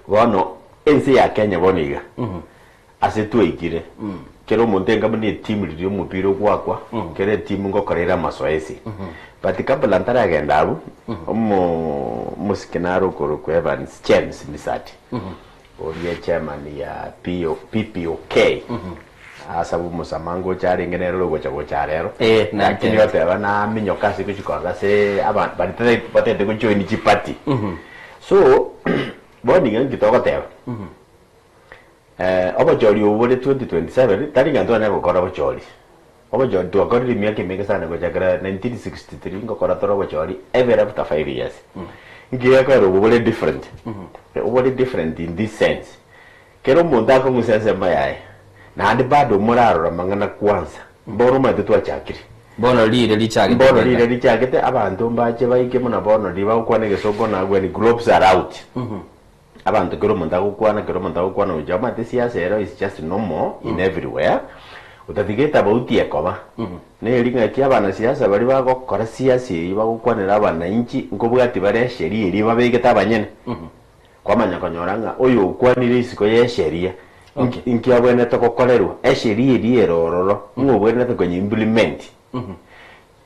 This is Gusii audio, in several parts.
Bono ense ya Kenya bono iga, ase twaikire, kera omonto enga buna etimu riria omopira ogwakwa, kera etimu ngokora ere amasoesi. But kabla ntaragenda abwo, omo omosike nare okorokwa Evans James Misati, oria chairman ya PO PPOK, ase abwo omosama ngocha arenge nere ore ogocha gocha rero, Eh, lakini natebete. oteba naminyoka ase gochia korora ase aba baria tata batagete gojoin chiparty. So, bono iga nki togoteba? Obochori obo bore 2027 tari ng'a ntwanya gokora obochori. Obochori twakorire emiaka emenge sana gochakera 1963 ngokora tore obochori every after 5 years. Nki gekoera obo bore different? Bore different in this sense, kera omonto akong'usa ensemo yaye, naende bado morarora mang'ana kwanza, mbono omanyete twachakire. Bono rire richagete. Mbono rire richagete, abanto mbache baike buna bono riria bagokwana egesongo na when globes are out. Abanto kera omonto agokwana, kera omonto agokwana gocha omanyete siasa ero is just normal in everywhere, otatiga etabauti ekoba, neri ng'aki abanasiasa baria bagokora siasa eyio bagokwanera abananchi nkobwati bare esheria eria babegete abanyene. Kwamanya konyora ng'a oyo okwanire isiko ya esheria, inki abwenerete gokorerwa, esheria eria ere ororo, ng'a obwenerete konye implement.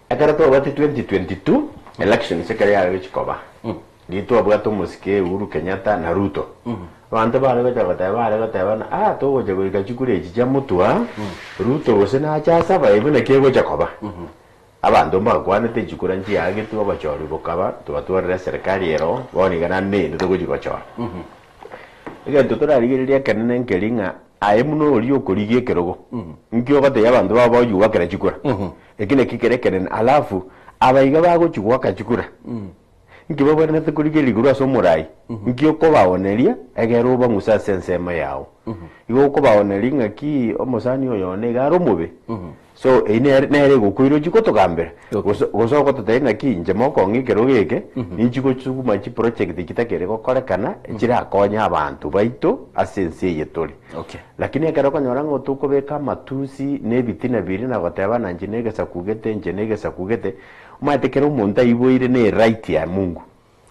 Ekero twabwate 2022 elections ekero yare gochia koba, riria twabwate omosike Uhuru Kenyatta na Ruto, abanto bare gocha goteba bare goteba ng'a ah togocha goika chikura echi chia motwe Ruto gose nache asabae buna ki egocha koba. Abanto mbakwanete chikura nchiagetwe obochori bokaba twatorire eserikari ero bono iga naende neyende togochia gochora. Egento torarigereria ekenene nkeri ng'a aye buna oria okorigia ekerogo, nki ogotebia abanto bao bagochia goakera chikura? Eki naki kere ekenene alafu aba iga bagochia goaka chikura, nki babwenerete korigereria igoro ase omorai? Nki okobaoneria egere obang'use ase ensemo yao? Igo okobaoneria ng'aki omosani oyo one iga are omobe, so eyio nere nere egokoira ochie gotogambera, gose gose ogototebia ng'aki inche mokong'a ekerogo eke, ninchi gosuguma chiproject chitakere gokorekana, chirakonye abanto baito ase ense eye tore. Lakini ekero okonyora ng'a tokobeka amatusi na ebitina biria na goteba na inche na egesaku gete, inche na egesaku gete, omanyete kera omonto aiboire na eright ya Mungu.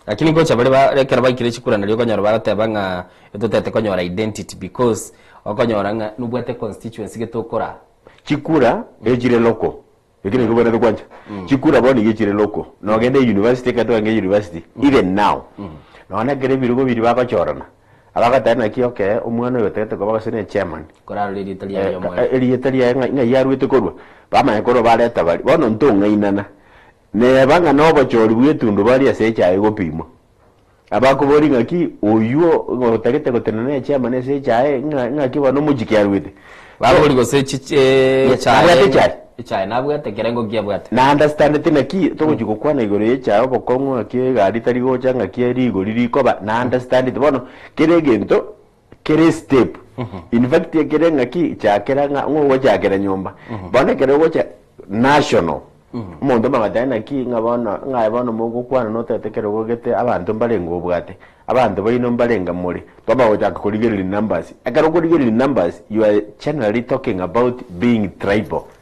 Lakini ngocha bare ba ekero baikire chikura nario okonyora bagoteba ng'a etotete konyora identity because okonyora ng'a nobwate constituency gete okora. Chikura echire local, eki nakio obwenerete kwancha. Chikura bono iga echire local, nogende university ekero twarenge university, even now, nonya ekero ebirogo biria bagochorana, abagoteba naki okay, omwana oyo otagete koba gose ne chairman, Korarora erieta riaye omwene. Erieta riaye ng'a ng'ai arwete korwa, bamanya korwa bareta baria, bono ntong'ainana, neba ng'a na obochori bwa etundubari ase echae egopimwa. Abakoboria ng'aki oywo otagete gotenena echairman ase echae ng'a ng'aki bono omochiki arwete. Babori gose chi Yes, nabwate echae. Echae nabwate ekerengo ki abwate. Na understandeti naki togochia gokwana igoro ya echae obokong'u ng'aki egari tari gocha ng'aki rigori rikoba na understandeti bono kera egento kere estep in fact ekere ng'aki chakera ng'a ng'o ogochakera nyomba bono ekero ogocha national omonto omanye goteba naki ng'a bono ng'a aye bono mogokwana notagete ekerogo gete abanto mbarenge obwate abanto baino mbarenge more twamanya gochaka korigereria numbers ekero okorigereria numbers you are generally talking about being tribal.